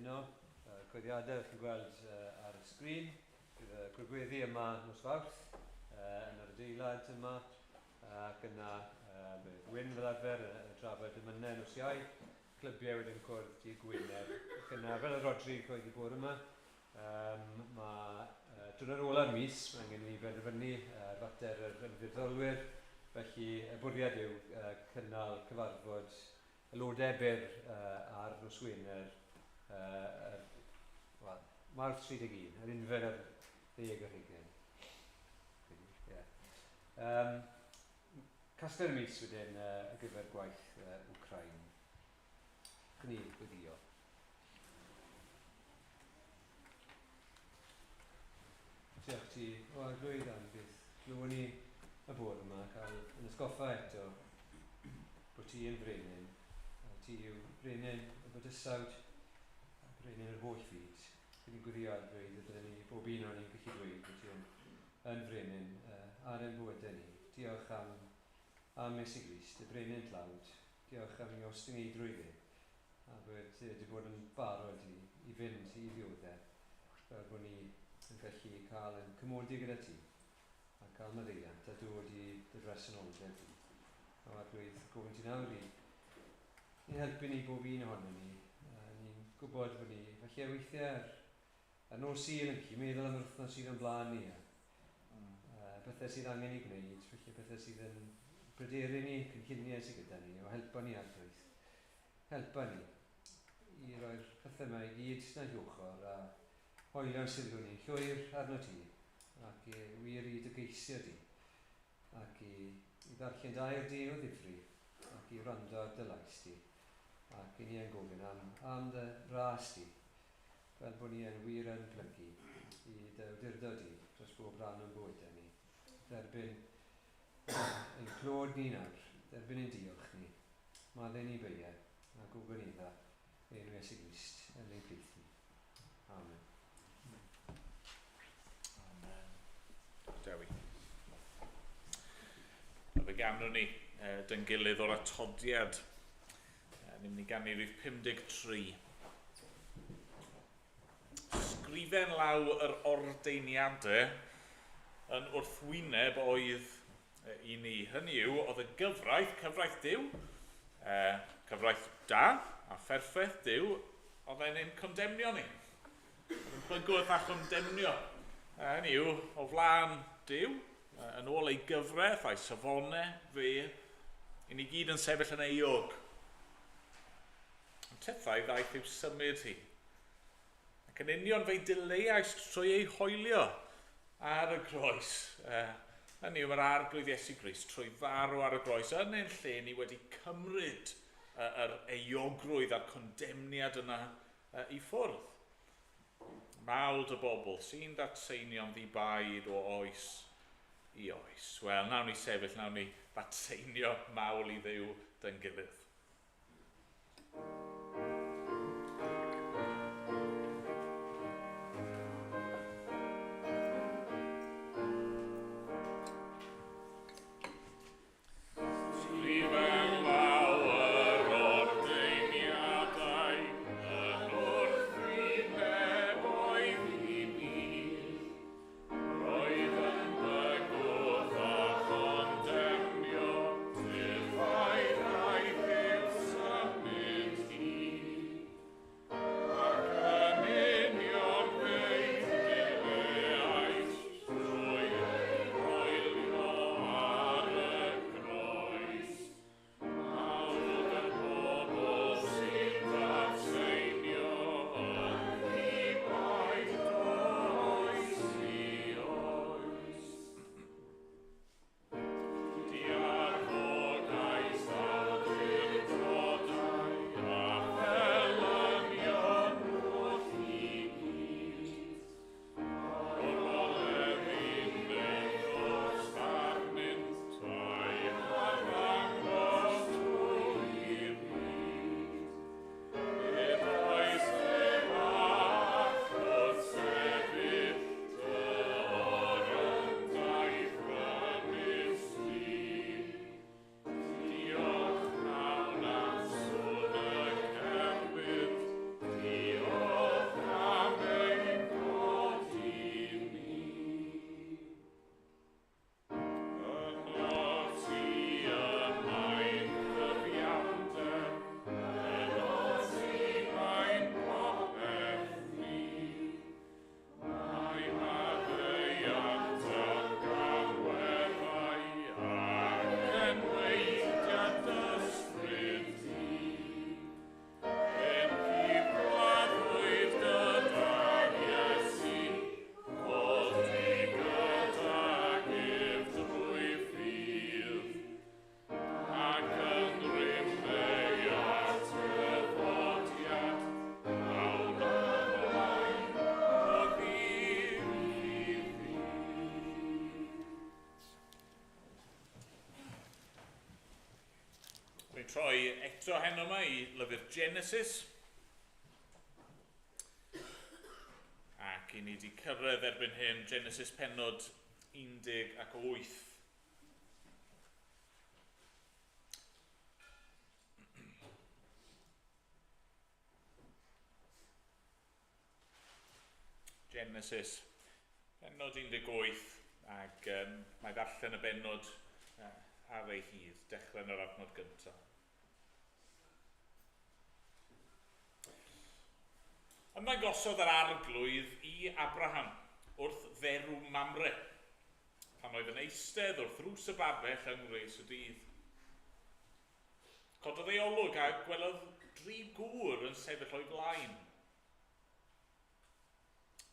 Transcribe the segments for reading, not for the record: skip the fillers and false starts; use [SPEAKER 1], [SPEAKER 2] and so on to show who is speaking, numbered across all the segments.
[SPEAKER 1] ymuno. Coeddiadau chi'n gweld ar y sgrin. Bydd y gwrgweddi yma nos Fawrth yn yr adeilad yma. Ac yna bydd Wyn fel arfer yn trafod emynau nos Iau. Clybiau wedyn cwrdd dydd Gwener. Ac yna, fel y Rodri yn cyhoeddi bore yma, mae diwrnod ola'r mis, mae angen i ni benderfynu ar fater yr ymddiriedolwyr. Felly y bwriad yw cynnal cyfarfod aelodau byr ar nos Wener, wel, Mawrth 31, yr unfed ar ddeg ar hugain. Yeah. Casgliad y mis wedyn ar gyfer gwaith Wcrain. Gwni gweddio. Diolch ti, o Arglwydd, am beth glywon ni y bore yma, cael yn ysgoffa eto bod ti yn frenin, a ti yw brenin y bydysawd, a brenin yr holl fyd. Dyn ni'n gweddio, Arglwydd, y bydden ni bob un o'n ni'n gallu dweud bod ti yn frenin ar ein bywydau ni. Diolch am Iesu Grist, y brenin tlawd. Diolch am ei ostyngeidrwydd e, a bod ti wedi bod yn barod i fynd i ddioddef, fel bod ni yn gallu cael yn cymodi gyda ti, a cael maddeuant a dod i dy bresenoldeb di. O Arglwydd, gofyn ti nawr i helpu ni bob un ohono ni. Ni'n gwybod bod ni, falle weithiau ar nos Sul yn gallu meddwl am yr wythnos sydd o'n blaen ni, a pethau sydd angen i gwneud, falle pethau sydd yn pryderu ni, cynlluniau sydd gyda ni, o helpa ni Arglwydd. Helpa ni i roi'r pethau yma i gyd na'i ochr a hoelio'n sylw ni llwyr arno ti, ac i wir i dy geisio di, ac i ddarllen dair di o ddifri, ac i wrando ar dy lais di, ac i ni yn gofyn am dy ras di, fel bod ni yn wir yn plygu i dy awdurdod di dros bob rhan o'n bywydau ni. Derbyn ein clod ni nawr, derbyn ein diolch ni, maddau ni beiau, a gogonedda enw Iesu Grist yn ein plith ni. Amen.
[SPEAKER 2] Amen. Dewi. Fe ganwn ni dyn gilydd o'r atodiad. Ni'n mynd i ganu rhif 53. Sgrifen law yr ordeiniadau yn wrthwyneb oedd i ni. Hynny yw, oedd y gyfraith, cyfraith Duw, cyfraith da a pherffaith Duw, oedd e'n ein condemnio ni. Oedd yn bygwth a chondemnio. Hynny yw, o flaen Duw, yn ôl ei gyfraith a'i safonau fe, i ni gyd yn sefyll yn euog. Ond tethau ddaeth i'w symud hi. Ac yn union fe'i dileuais trwy ei hoelio ar y groes. Hynny yw, mae'r Arglwydd Iesu Grist trwy farw ar y groes yn ein lle ni wedi cymryd yr euogrwydd a'r condemniad yna i ffwrdd. Mawl dy bobl sy'n datseinio'n ddi-baid o oes i oes. Wel, nawn ni sefyll, nawn ni ddatseinio mawl i Dduw dyn gilydd. Sgrifen law yr ordeiniadau yn wrthwyneb oedd i mi. Roedd yn bygwth a chondemnio, tithau ddaeth i'w symud hi. Allwn ni troi eto heno yma i lyfr Genesis. Ac i ni wedi cyrraedd erbyn hyn Genesis penod 18. Genesis, penod 18, ac mae ddarllen y bennod ar ei hyd, dechrau yn yr adnod gyntaf. Ymddangosodd yr arglwydd i Abraham wrth dderw Mamre, pan oedd yn eistedd wrth ddrws y babell yng ngwres y dydd. Cododd ei olwg a gwelodd dri gŵr yn sefyll o'i flaen.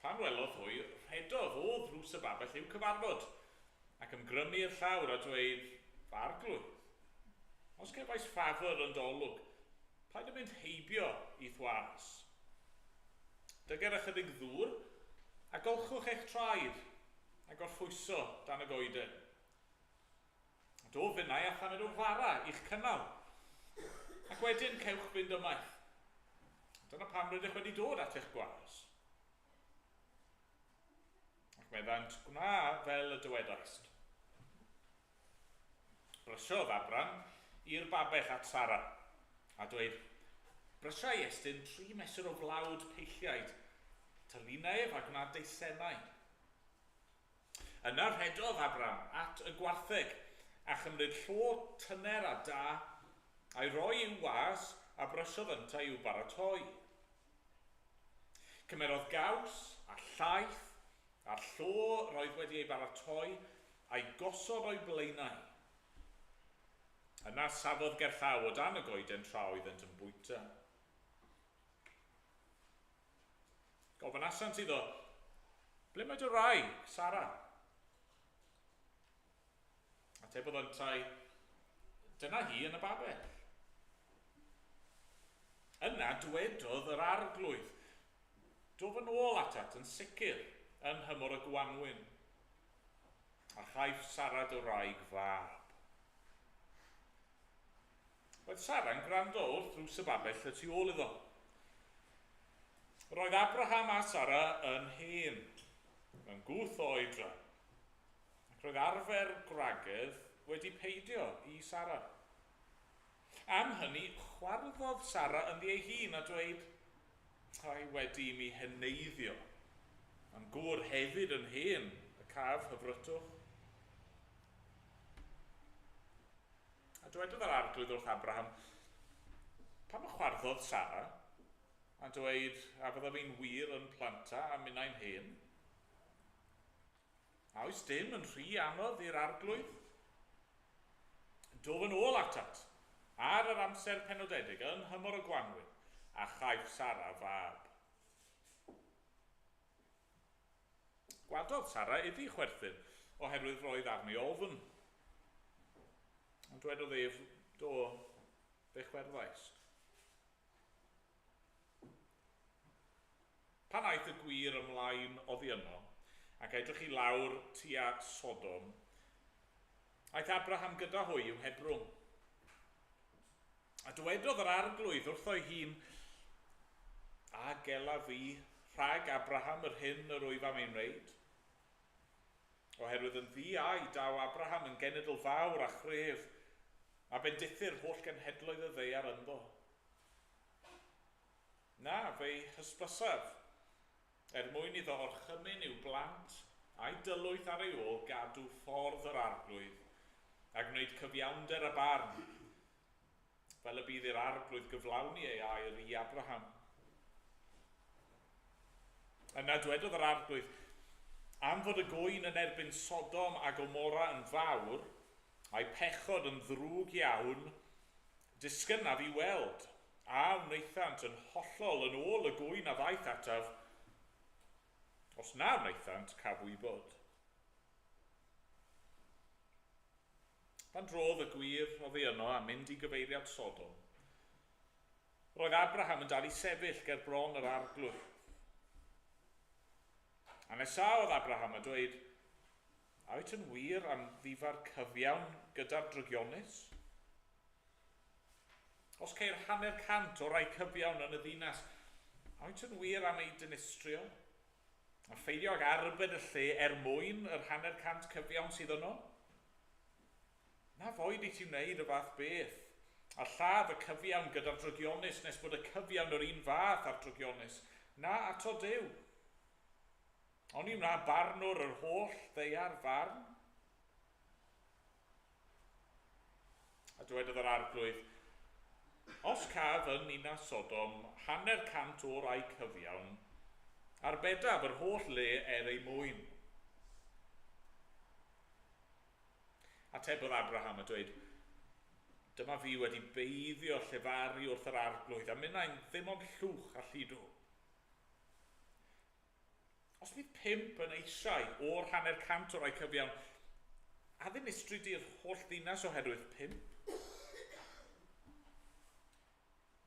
[SPEAKER 2] Pan welodd hwy, rhedodd o ddrws y babell i'w cyfarfod, ac ymgrymu i'r llawr a dweud, Fy arglwydd, os cefais ffafr yn dy olwg, paid â mynd heibio i'th was. Dyger ychydig ddŵr, a golchwch eich traed, a gorffwyso dan y goeden. Do finnau a thamed o fara i'ch cynnal, ac wedyn cewch fynd ymaith. Dyna pam rydych wedi dod at eich gwas. Ac meddant, gwna fel y dywedaist. Brysiodd Abram i'r babell at Sara, a dweud, Brysia i estyn 3 mesur o flawd peilliaid, tylina ef a gwna deisennau. Yna rhedodd Abram at y gwartheg, a chymryd llo tyner a da, a'i roi i'w was, a brysiodd yntau i'w baratoi. Cymerodd gaws a llaeth, a'r llo roedd wedi ei baratoi, a'i gosod o'i blaenau. Yna safodd gerllaw o dan y goeden tra oeddent yn bwyta. Gofynasant iddo, ble mae dy wraig, Sara? Atebodd yntau, dyna hi yn y babell. Yna dwedodd yr arglwydd, dof yn ôl atat yn sicr yn nhymor y gwanwyn, a chaiff Sara dy wraig fab. Roedd Sara'n gwrando wrth ddrws y babell y tu ôl iddo. Roedd Abraham a Sara yn hen, mewn gwth o oedran, ac roedd arfer gwragedd wedi peidio i Sara. Am hynny, chwarddodd Sara ynddi ei hun a dweud, ai wedi i mi heneiddio, a'm gŵr hefyd yn hen, y caf hyfrytwch. A dywedodd yr arglwydd wrth Abraham, pam y chwarddodd Sara, a dweud, a fyddaf fi'n wir yn planta a minnau'n hen? A oes dim yn rhy anodd i'r arglwydd? Dof yn ôl atat, ar yr amser penodedig, yn nhymor y gwanwyn, a chaiff Sara fab. Gwadodd Sara iddi chwerthin, oherwydd roedd arni ofn. Ond dwedodd ef, do, fe chwerddais. Pan aeth y gwir ymlaen oddi yno, ac edrych i lawr tua Sodom, aeth Abraham gyda hwy i'w Hebrwng. A dywedodd yr arglwydd wrtho'i hun, a gela fi rhag Abraham yr hyn yr wyf am ei wneud? Oherwydd yn ddi-au daw Abraham yn genedl fawr a chref, a bendithir holl genhedloedd y ddaear ynddo. Na, fe'i hysbysaf, er mwyn iddo orchymyn i'w blant a'i dylwyth ar ei ôl gadw ffordd yr arglwydd, a gwneud cyfiawnder a barn, fel y bydd i'r arglwydd gyflawni ei air i Abraham. Yna dwedodd yr arglwydd, am fod y gŵyn yn erbyn Sodom a Gomorra yn fawr, a'i pechod yn ddrwg iawn, disgynnaf i weld, a wnaethant yn hollol yn ôl y gŵyn a ddaeth ataf, os na wnaethant, caf wybod. Pan drodd y gwir oddi yno a mynd i gyfeiriad Sodom, roedd Abraham yn dal i sefyll ger bron yr arglwydd. A nesaodd Abraham a dweud, a wyt yn wir am ddifa'r cyfiawn gyda'r drygionus? Os ceir 50 o rai cyfiawn yn y ddinas, a wyt yn wir am ei dinistrio? A pheidio ag arbed y lle er mwyn yr 100 cyfiawn sydd yno? Na foed i ti wneud y fath beth, a lladd y cyfiawn gyda'r drygionus nes bod y cyfiawn yr un fath â'r drygionus, na ato Duw. Oni wna barnwr yr holl ddaear farn? A dywedodd yr Arglwydd, os caf yn ninas Sodom 100 o rai cyfiawn, arbedaf yr holl le er ei mwyn. Atebodd Abraham a dweud, dyma fi wedi beiddio llefaru wrth yr Arglwydd, a minnau'n ddim ond llwch a lludw. Os bydd 5 yn eisiau o'r 100 o rai cyfiawn, a ddinistri di'r holl ddinas oherwydd 5?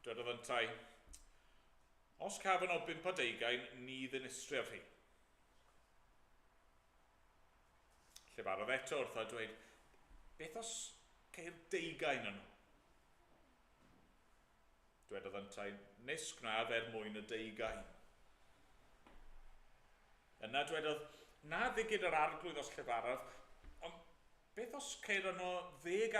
[SPEAKER 2] Dwedodd yntau, os caf yno 25, ni ddinistriaf hi. Llefarodd eto wrtho a dweud, beth os ceir 20 yno? Dwedodd yntau, nis gwnaf er mwyn y 20. Yna dwedodd, na ddigid yr Arglwydd os llefaraf, ond beth os ceir yno 10?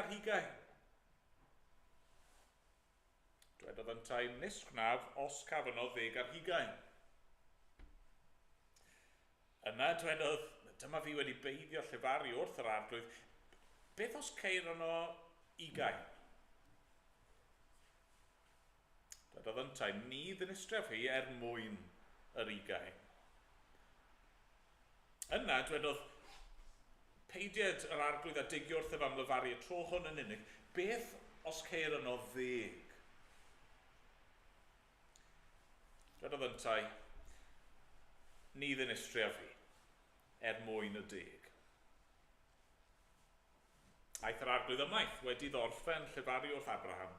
[SPEAKER 2] Dwedodd yntau, nis gwnaf os caf yno 10. Yna dwedodd, dyma fi wedi beiddio llefaru wrth yr Arglwydd, beth os ceir yno 20? Dwedodd yntau, ni ddinistraf hi er mwyn yr 20. Yna dwedodd, peidied yr Arglwydd a digio wrthyf am lefaru y tro hwn yn unig, beth os ceir yno 10? Dwedodd yntau, ni ddinistriaf hi, er mwyn y 10. Aeth yr Arglwydd ymaith wedi ddorffen llefaru wrth Abraham,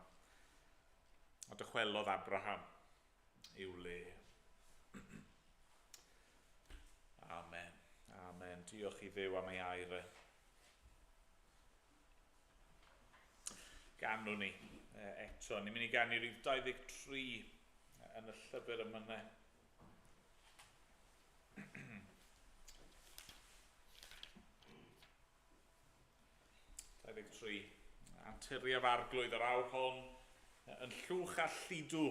[SPEAKER 2] a dychwelodd Abraham i'w le. Amen. Amen. Diolch i Dduw am ei air e. Ganwn ni eto. Ni'n mynd i ganu rhif 23 yn y llyfr emynau. 23. Anturiaf Arglwydd yr awr hon yn llwch a lludw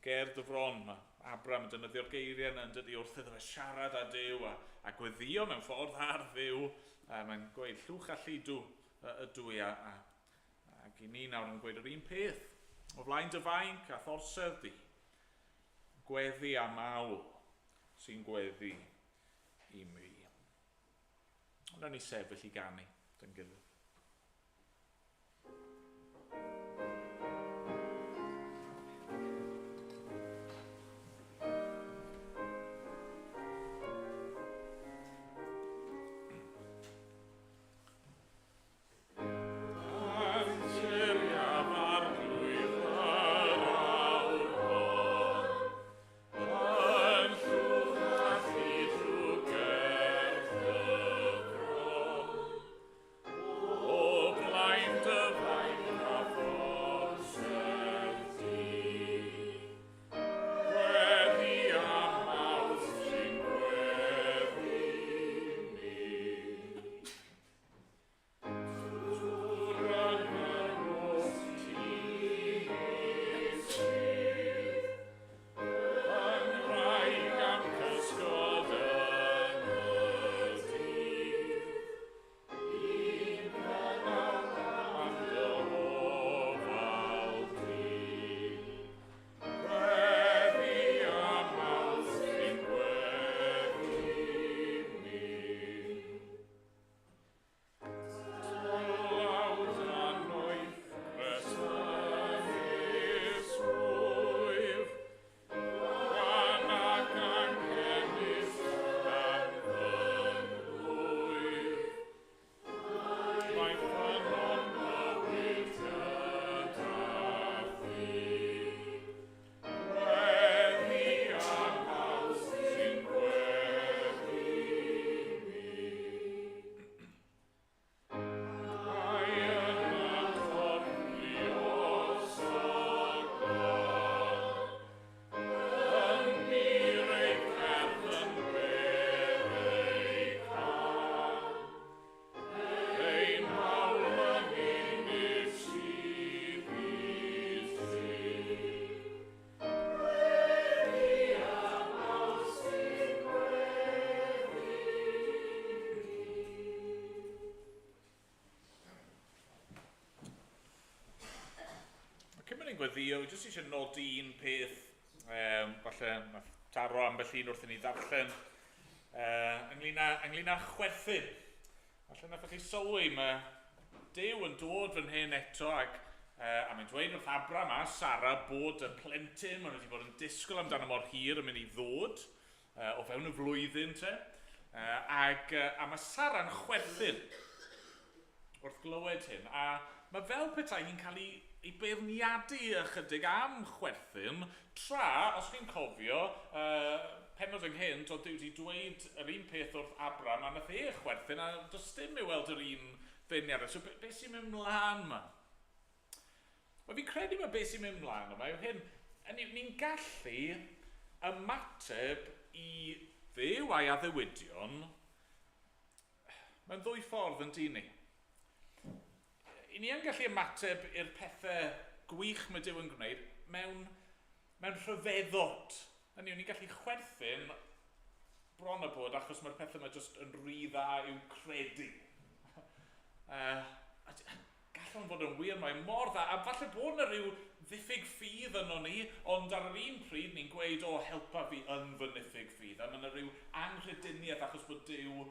[SPEAKER 2] ger dy fron. Mae Abraham yn defnyddio'r geiriau yna yn dydi wrth iddo fe siarad â Duw a gweddio mewn ffordd ar Dduw. Mae'n gweud llwch a lludw ydw i ac i ni nawr yn gweud yr un peth. O flaen dy fainc a thorsedd di, gweddi a mawl sy'n gweddi i mi. Ond nawn ni sefyll i ganu dy'n gilydd. Anturiaf Arglwydd yr awr hon, yn llwch a lludw ger dy fron. O blaen dy fainc weddio, fi jyst eisiau nodi un peth, falle nath taro ambell un wrth i ni ddarllen, ynglyn â chwerthin. Falle nath chi sylwi, mae Duw yn dod fan hyn eto ac a mae'n dweud wrth Abram a Sara bod y plentyn maen nhw wedi bod yn disgwyl amdano mor hir yn mynd i ddod o fewn y flwyddyn te. A mae Sara'n chwerthin wrth glywed hyn. A mae fel petai hi'n cael ei beirniadu ychydig am chwerthin, tra, os chi'n cofio, pennod ynghynt, oedd Duw wedi dweud yr un peth wrth Abram, a nath e chwerthin, a does dim i weld yr un feirniadaeth. So, be sy'n mynd mlaen yma? Wel, fi'n credu mae beth sy'n mynd mlaen yma yw hyn. Ni'n gallu ymateb i Dduw a'i addewidion mewn ddwy ffordd yn dyn ni. I ni yn gallu ymateb i'r pethau gwych mae Duw yn gwneud mewn rhyfeddod. Hynny yw, ni'n gallu chwerthin bron a bod achos mae'r pethau yma jyst yn rhy dda i'w credu. Gall hwn fod yn wir, mae mor dda, a falle bod yna rhyw ddiffyg ffydd yno ni, ond ar yr un pryd ni'n gweud, o, helpa fi yn fy niffyg ffydd, a mae yna rhyw anghrediniaeth achos bod Duw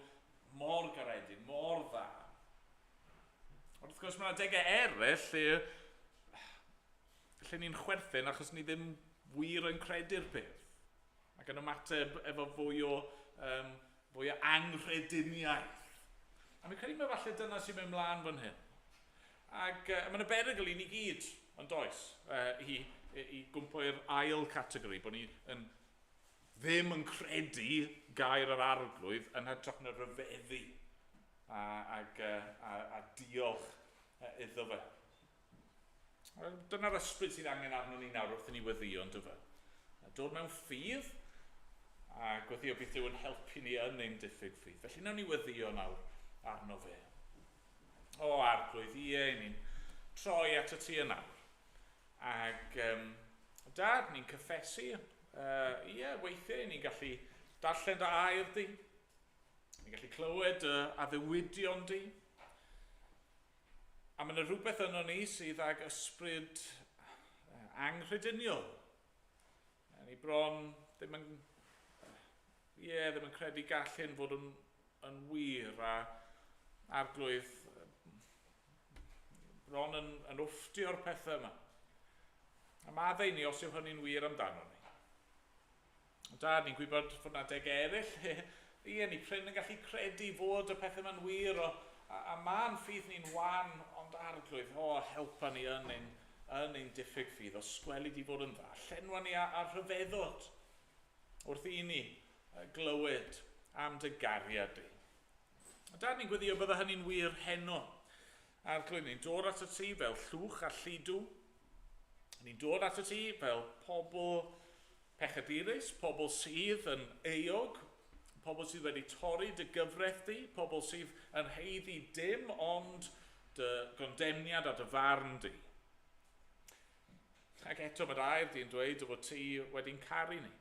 [SPEAKER 2] mor garedig, mor dda. Ond wrth gwrs mae yna adegau eraill lle ni'n chwerthin achos ni ddim wir yn credu'r peth. Ac yn ymateb efo fwy o anghrediniaeth. A fi'n credu mai falle dyna sy'n mynd mlaen fan hyn. Ac mae yna berygl i ni gyd, yn does, i gwmpo i'r ail categori, bod ni yn ddim yn credu gair yr Arglwydd yn hytrach na rhyfeddu a diolch iddo fe. Dyna'r ysbryd sydd angen arno ni nawr wrth i ni weddio, on'd yfe? Dod mewn ffydd a gweddio bydd Duw yn helpu ni yn ein diffyg ffydd. Felly nawn ni weddio nawr arno fe. O, Arglwydd, ie, ni'n troi at y ti yn nawr. Ac, Dad, ni'n cyffesu, ie, weithiau ni'n gallu darllen dy air di. Ni'n gallu clywed dy addewidion di. A mae yna rhywbeth yno ni sydd ag ysbryd anghrediniol. Ni bron ddim yn, ie, ddim yn credu gall hyn fod yn wir, a Arglwydd bron yn wfftio'r pethau yma. A maddau ni os yw hynny'n wir amdano ni. Dad, ni'n gwybod fod yna adegau eraill. Ie, ni prin yn gallu credu fod y pethau yma'n wir, a ma'n ffydd ni'n wan, ond Arglwydd, o, helpa ni yn ein diffyg ffydd, os gweli di fod yn dda. Llenwa ni â rhyfeddod wrth i ni glywed am dy gariad di. A Dad, ni'n gweddio bydda hynny'n wir heno. Arglwydd, ni'n dod at y ti fel llwch a lludw. Ni'n dod at y ti fel pobl pechadurus, pobl sydd yn euog, pobl sydd wedi torri dy gyfraith di, pobl sydd yn haeddu dim ond dy gondemniad a dy farn di. Ac eto mae dy air di'n dweud dy fod ti wedi'n caru ni.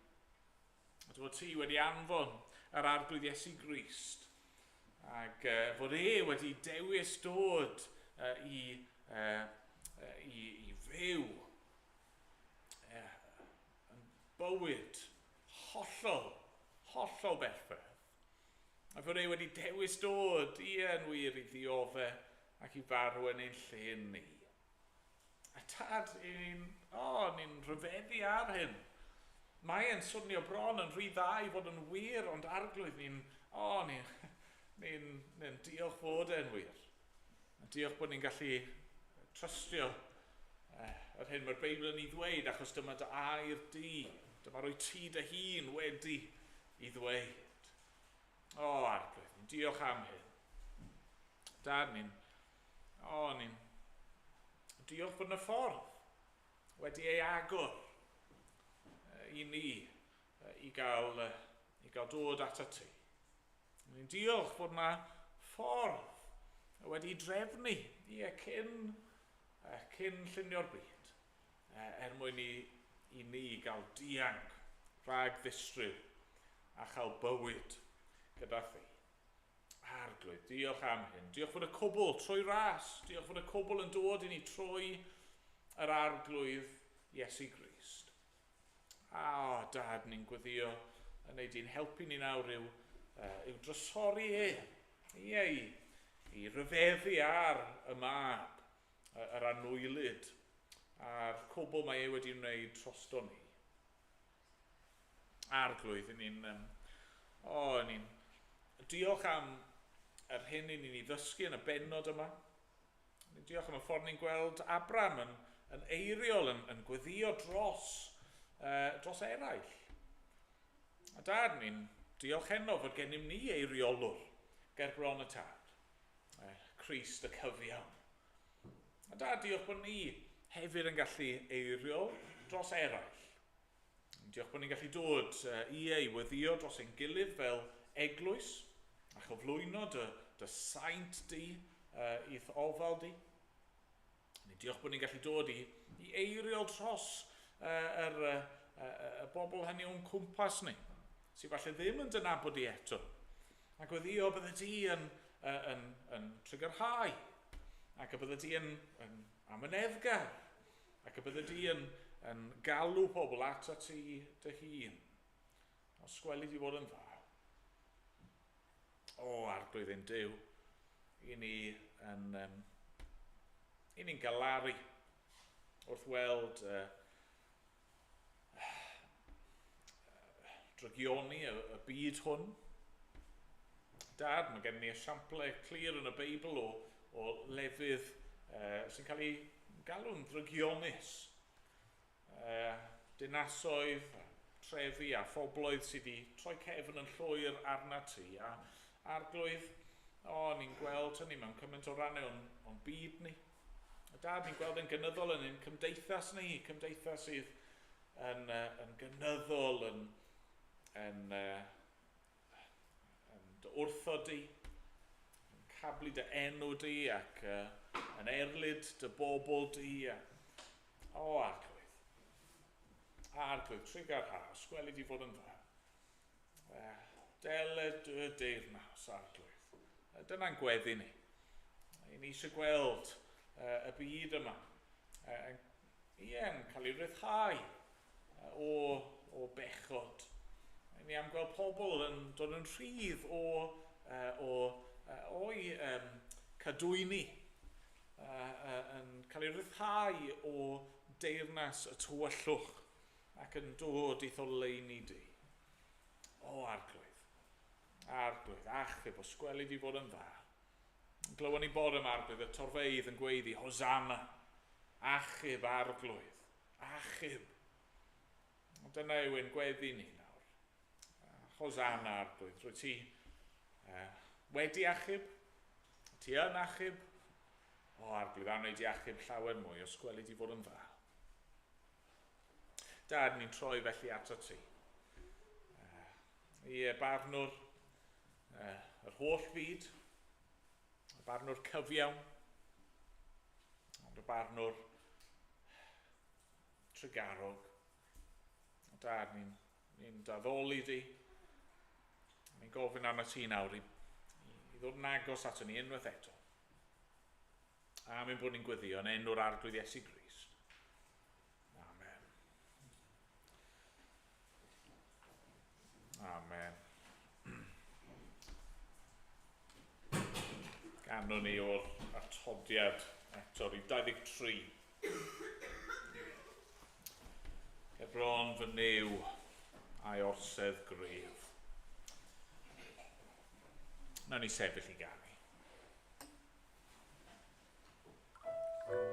[SPEAKER 2] A dy fod ti wedi anfon yr Arglwydd Iesu Grist. Ac fod e wedi dewis dod i fyw yn bywyd hollol, hollol berffaith. A fod e wedi dewis dod, ie, yn wir, i ddiodde ac i farw yn ein lle ni. A Tad, ni'n rhyfeddu ar hyn. Mae e'n swnio bron yn rhy dda i fod yn wir, ond Arglwydd, ni'n diolch fod e'n wir. A diolch bod ni'n gallu trystio yr hyn mae'r Beibl yn ei ddweud, achos dyma dy air di. Dyma roi ti dy hun wedi i ddweud. O, Arglwydd, ni'n diolch am hyn. Dad, ni'n diolch bod yna ffordd wedi ei agor i ni i gael dod atat ti. Ni'n diolch bod yna ffordd wedi drefnu, ie, cyn llunio'r byd, er mwyn i ni gael dianc rhag ddistryw a chael bywyd gyda thi. Arglwydd, diolch am hyn. Diolch fod y cwbl trwy ras. Diolch fod y cwbl yn dod i ni trwy yr Arglwydd Iesu Grist. A, o, Dad, ni'n gweddio yn ei di'n helpu ni nawr i'w drysori e. Ie, i ryfeddu ar y mab, yr anwylyd, a'r cwbl mae e wedi wneud drosto ni. Arglwydd, ni'n diolch am yr hyn i ni'n ei ddysgu yn y bennod yma. Ni'n diolch am y ffordd ni'n gweld Abram yn eiriol, yn gweddio dros eraill. A Dad, ni'n diolch heno fod gennym ni eiriolwr ger bron y Tad, Crist y cyfiawn. A Dad, diolch bod ni hefyd yn gallu eiriol dros eraill. Diolch bod ni'n gallu dod i ei weddio dros ein gilydd fel eglwys a chyflwyno dy saint di i'th ofal di. Ni diolch bod ni'n gallu dod i eiriol dros y bobl hynny o'n cwmpas ni, sydd falle ddim yn dy nabod di eto. Ac weddio bydde di yn trugarhau, ac y bydde di yn amyneddgar, ac y bydde di yn galw pobl atat ti dy hun. Os gweli di fod yn dda. O, Arglwydd ein Duw, i ni'n galaru wrth weld drygioni y byd hwn. Dad, mae gen ni esiamplau clir yn y Beibl o lefydd sy'n cael ei galw'n ddrygionus. Dinasoedd, trefi a phobloedd sydd wedi troi cefn yn llwyr arna ti. A Arglwydd, ni'n gweld hynny mewn cymaint o rannau o'n byd ni. A Dad, ni'n gweld yn gynyddol yn ein cymdeithas ni, cymdeithas sydd yn gynyddol yn dy wrthod di, yn cablu dy enw di ac yn erlid dy bobl di. O, Arglwydd. Arglwydd, trugarha, os gweli di fod yn dda. Deled y deyrnas, Arglwydd. Dyna'n gweddi ni. I ni eisiau gweld y byd yma. Yn cael ei ryddhau o bechod. I ni am gweld pobl yn dod yn rhydd o'i cadwyni, yn cael ei ryddhau o deyrnas y tywyllwch ac yn dod i'th oleuni di. O, Arglwydd. Arglwydd, achub, os gweli di fod yn dda. Glywon ni bore yma, Arglwydd, y torfeydd yn gweiddi, Hosanna, achub, Arglwydd, achub. Dyna yw ein gweddi ni nawr. Hosanna, Arglwydd, rwy ti wedi achub, ti yn achub. O, Arglwydd, a wneud i achub llawer mwy, os gweli di fod yn dda. Dad, ni'n troi felly ato ti. Ie, barnwr yr holl fyd, y barnwr cyfiawn, ond y barnwr trugarog. Dad, ni'n daddoli di. Ni'n gofyn arno ti nawr i ddod yn agos ato ni unwaith eto. A mi'n bod ni'n gweddio yn enw'r Arglwydd Iesu Grist. Amen. Amen. Ganwn ni o'r atodiad eto, rhif 23. Hebron fy Nuw a'i orsedd gref. Nawn ni sefyll i ganu.
[SPEAKER 3] Yr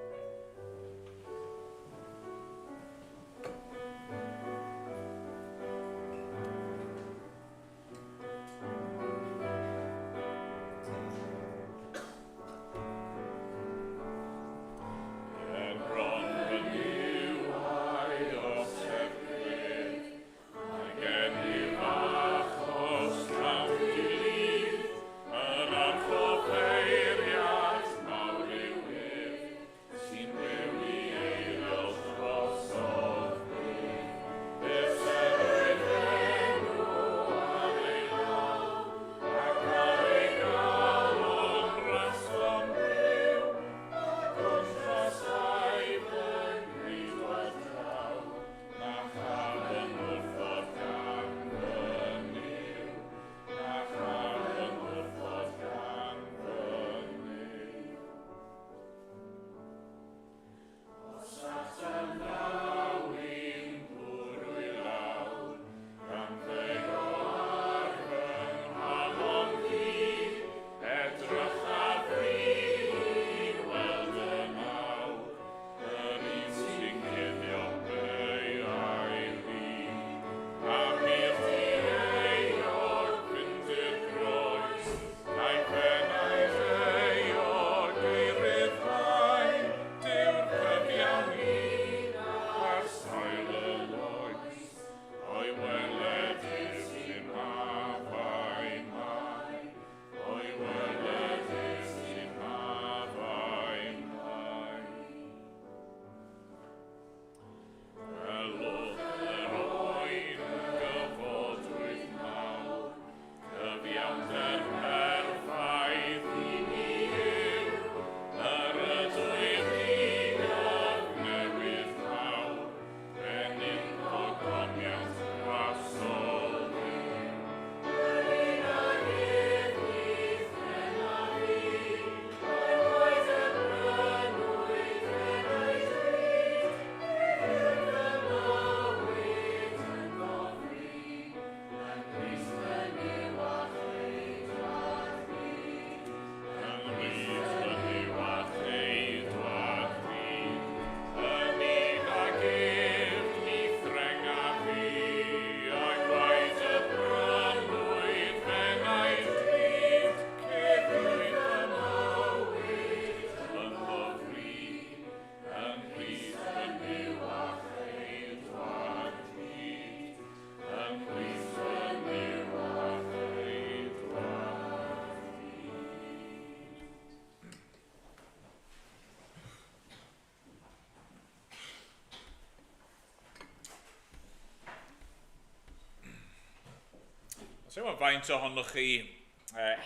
[SPEAKER 2] Sa'n gwybod faint ohonoch chi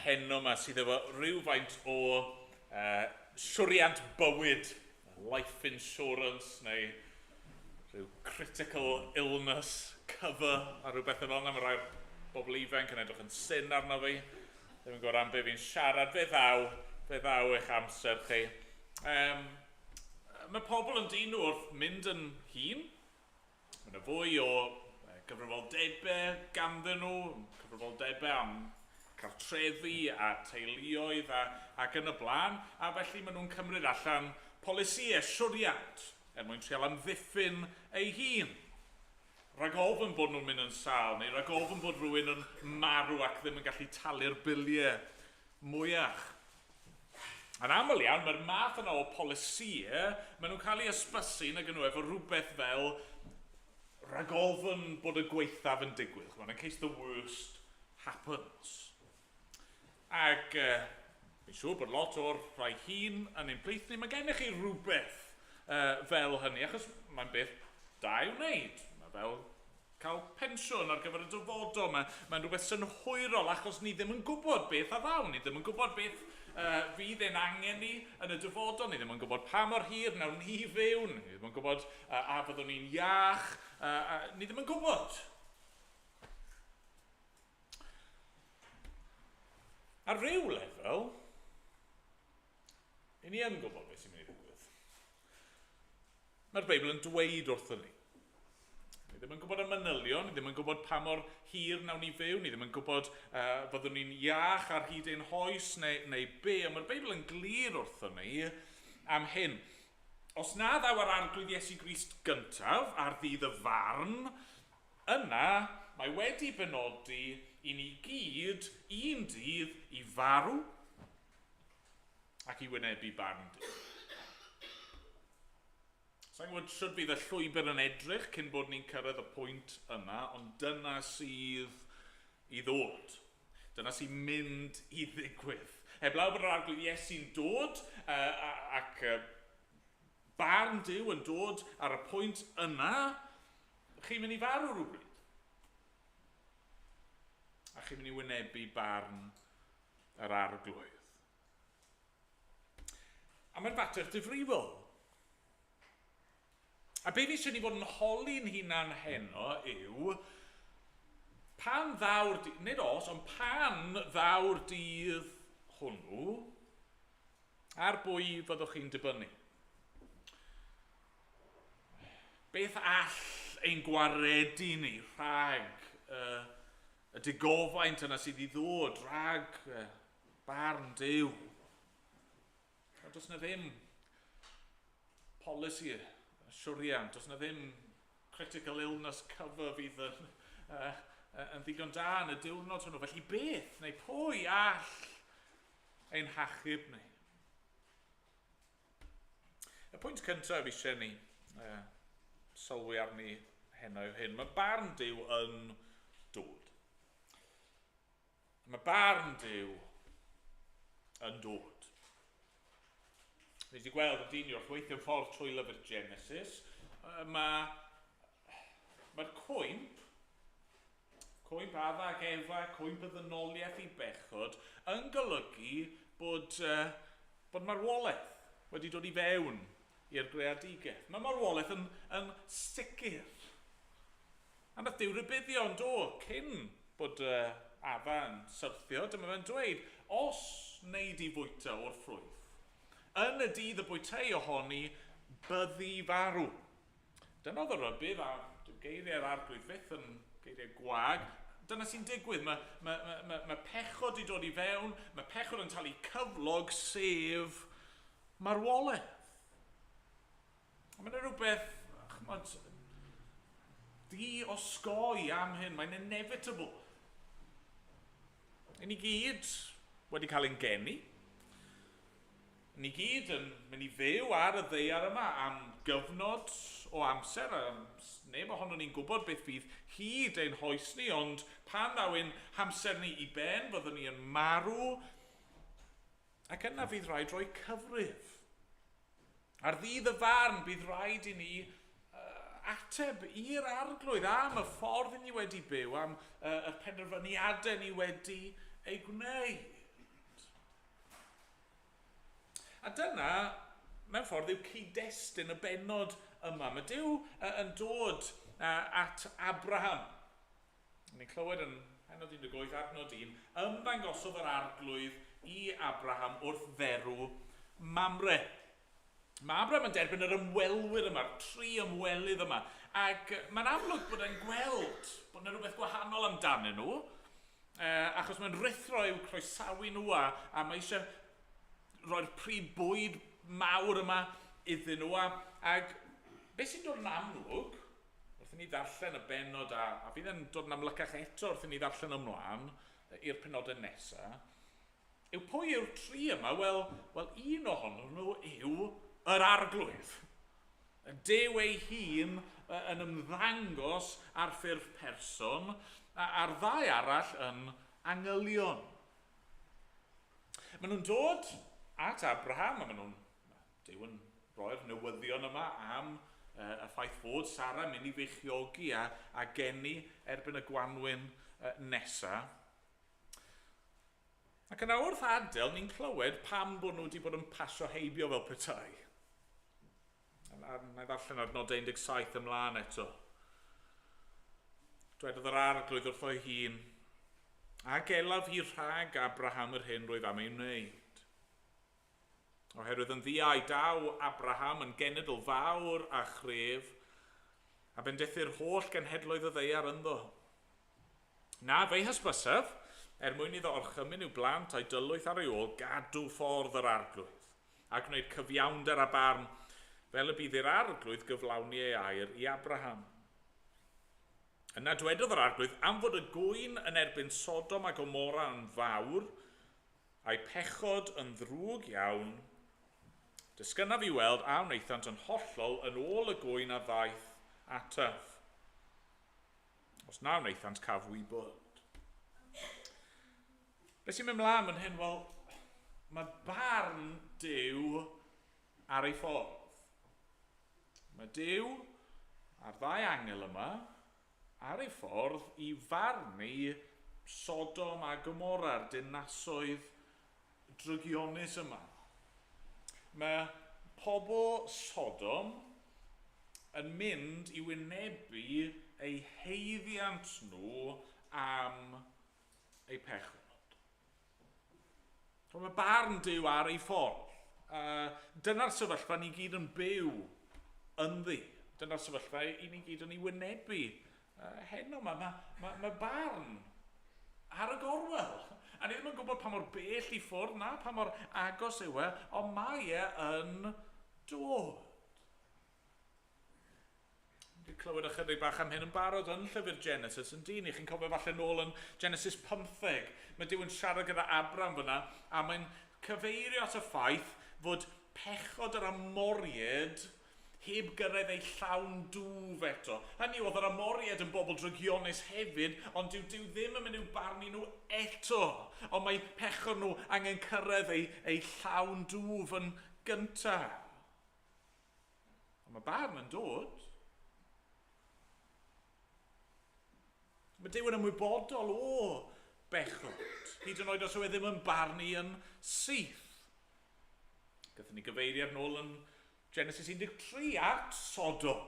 [SPEAKER 2] heno yma sydd efo rhywfaint o siwriant bywyd, life insurance neu rhyw critical illness cover a rhywbeth fel yna. Mae rhai bobl ifanc yn edrych yn syn arno fi. Ddim yn gwybod am be fi'n siarad. Fe ddaw, fe ddaw eich amser chi. Mae pobl yn dyn nhw wrth mynd yn hŷn. Mae yna fwy o gyfrifoldebau ganddyn nhw, cyfrifoldebau am cartrefi a teuluoedd ac yn y blaen, a felly maen nhw'n cymryd allan polisïau siwriant er mwyn trial amddiffyn eu hun. Rhag ofn bod nhw'n mynd yn sâl, neu rhag ofn bod rhywun yn marw ac ddim yn gallu talu'r biliau mwyach. Yn aml iawn, mae'r math yna o polisïau, maen nhw'n cael eu ysbysu nag nhw efo rhywbeth fel rhag ofn bod y gwaethaf yn digwydd. Ch'mod, in case the worst happens. Ac fi'n siŵr bod lot o'r rhai hŷn yn ein plith ni, mae gennych chi rhywbeth fel hynny, achos mae'n beth da i'w wneud. Mae fel cael pensiwn ar gyfer y dyfodol. Mae'n rhywbeth synhwyrol achos ni ddim yn gwybod beth a ddaw. Ni ddim yn gwybod beth fydd ein angen ni yn y dyfodol. Ni ddim yn gwybod pa mor hir wnawn ni fyw. Ni ddim yn gwybod a fyddwn ni'n iach. Ni ddim yn gwybod. Ar ryw lefel, i ni yn gwybod beth sy'n mynd i ddigwydd. Mae'r Beibl yn dweud wrthyn ni. Ni ddim yn gwybod y manylion, ni ddim yn gwybod pa mor hir nawn ni fyw, ni ddim yn gwybod fyddwn ni'n iach ar hyd ein hoes neu be, ond mae'r Beibl yn glir wrthyn ni am hyn. Os na ddaw yr Arglwydd Iesu Grist gyntaf ar ddydd y farn, yna mae wedi benodi i ni gyd un dydd i farw ac i wynebu barn Duw. Sa'n gwybod sut bydd y llwybr yn edrych cyn bod ni'n cyrraedd y pwynt yna, ond dyna sydd i ddod. Dyna sy'n mynd i ddigwydd. Heblaw bod yr Arglwydd Iesu'n dod ac barn Duw yn dod ar y pwynt yna, chi'n mynd i farw rhywbryd. A chi'n mynd i wynebu barn yr Arglwydd. A mae'n fater difrifol. A be fi eisiau ni fod yn holi'n hunan heno yw, pan ddaw'r dydd, nid os, ond pan ddaw'r dydd hwnnw, ar bwy fyddwch chi'n dibynnu? Beth all ein gwaredu ni rhag y digofaint yna sydd i ddod, rhag barn Duw? A does na ddim polisi siwriant, does na ddim critical illness cover fydd yn ddigon da yn y diwrnod hwnnw. Felly beth neu pwy all ein hachub ni? Y pwynt cyntaf eisiau ni sylwi arni heno yw hyn. Mae barn Duw yn dod. Mae barn Duw yn dod. Ni wedi gweld y dyn wrth weithio'n ffordd trwy lyfr Genesis. Mae'r cwymp, cwymp Adda ac Efa, cwymp y ddynoliaeth i bechod, yn golygu bod marwolaeth wedi dod i fewn i'r greadigaeth. Mae marwolaeth yn sicr. A nath Duw rybuddio yn do, cyn bod Adda yn syrthio, dyma fe'n dweud, os wnei di fwyta o'r ffrwyth, yn y dydd y bwytei ohoni, byddi farw. Dyna oedd y rybudd, a dyw geiriau'r Arglwydd fyth yn geiriau gwag. Dyna sy'n digwydd, mae pechod i dod i fewn, mae pechod yn talu cyflog, sef marwolaeth. A mae'n rhywbeth, ch'mod, di osgoi am hyn, mae'n inevitable. I ni gyd wedi cael ein geni. Ni gyd yn mynd i fyw ar y ddaear yma am gyfnod o amser, a neb ohonon ni'n gwybod beth fydd hyd ein hoes ni, ond pan ddaw ein hamser ni i ben, fyddwn ni yn marw, ac yna fydd rhaid rhoi cyfrif. Ar ddydd y farn, bydd rhaid i ni ateb i'r Arglwydd am y ffordd ni wedi byw, am y penderfyniadau ni wedi ei gwneud. A dyna, mewn ffordd, yw cyd-destun y bennod yma. Mae Duw yn dod at Abraham. Ni'n clywed yn pennod 18 adnod 1, ymddangosodd yr Arglwydd i Abraham wrth dderw Mamre. Mae Abraham yn derbyn yr ymwelwyr yma'r tri ymwelydd yma, ac mae'n amlwg bod e'n gweld bod yna rhywbeth gwahanol amdanyn nhw, achos mae'n rhuthro i'w croesawu nhw a, a mae eisiau rhoi'r pryd bwyd mawr yma iddyn nhw. A, ac beth sy'n dod yn amlwg, wrth i ni ddarllen y bennod, a, a fydd yn dod yn amlycach eto wrth i ni ddarllen ymlaen i'r penodau nesaf, yw pwy yw'r tri yma? Wel, wel un ohonyn nhw yw yr Arglwydd. Duw ei hun yn ymddangos ar ffurf person, a'r ddau arall yn angylion. Maen nhw'n dod at Abraham, a maen nhw'n... Duw yn rhoi'r newyddion yma am y ffaith fod Sara yn mynd i feichiogi a, a geni erbyn y gwanwyn nesa. Ac yna wrth adael, ni'n clywed pam bod nhw wedi bod yn pasio heibio fel petai. A na i ddarllen adnodau 17 ymlaen eto. Dwedodd yr Arglwydd wrtho ei hun, a gelaf hi rhag Abraham yr hyn roedd am ei wneud. Oherwydd yn ddiau daw Abraham yn genedl fawr a chref, a bendithu'r holl genhedloedd y ddaear ynddo. Na, fe'i hysbysaf, er mwyn iddo orchymyn i'w blant a'i dylwyth ar ei ôl gadw ffordd yr Arglwydd, a gwneud cyfiawnder a barn, fel y bydd i'r Arglwydd gyflawni ei air i Abraham. Yna dwedodd yr Arglwydd am fod y gŵyn yn erbyn Sodom a Gomorra yn fawr, a'i pechod yn ddrwg iawn, disgynnaf i weld a wnaethant yn hollol yn ôl y gŵyn a ddaeth ataf. Os na wnaethant, caf wybod. Be sy'n mynd mlaen fan hyn? Wel, mae barn Duw ar ei ffordd. Mae Duw a'r ddau angel yma ar ei ffordd i farnu Sodom a Gomora'r dinasoedd drygionus yma. Mae pobl Sodom yn mynd i wynebu eu haeddiant nhw am eu pechod. Mae barn Duw ar ei ffordd. Dyna'r sefyllfa ni gyd yn byw ynddi. Dyna'r sefyllfa i ni gyd yn ei wynebu. Heno yma, mae, mae, mae barn ar y gorwel. A ni ddim yn gwybod pa mor bell i ffwrdd na, pa mor agos yw e, ond mae e yn dod. Dwi'n clywed ychydig bach am hyn yn barod yn llyfr Genesis yn dyn. Chi'n cofio falle nôl yn Genesis 15. Mae Duw yn siarad gyda Abram fyna, a mae'n cyfeirio at y ffaith fod pechod yr Amoriaid heb gyrraedd ei llawn dwf eto. Hynny yw, oedd yr Amoriaid yn bobl drygionus hefyd, ond dyw Duw ddim yn mynd i'w barnu nhw eto. Ond mae pechod nhw angen cyrraedd ei, ei llawn dwf yn gyntaf. Ond mae barn yn dod. Mae Duw yn ymwybodol o bechod, hyd yn oed os yw e ddim yn barnu yn syth. Gathon ni gyfeiriad nôl yn Genesis 13 at Sodom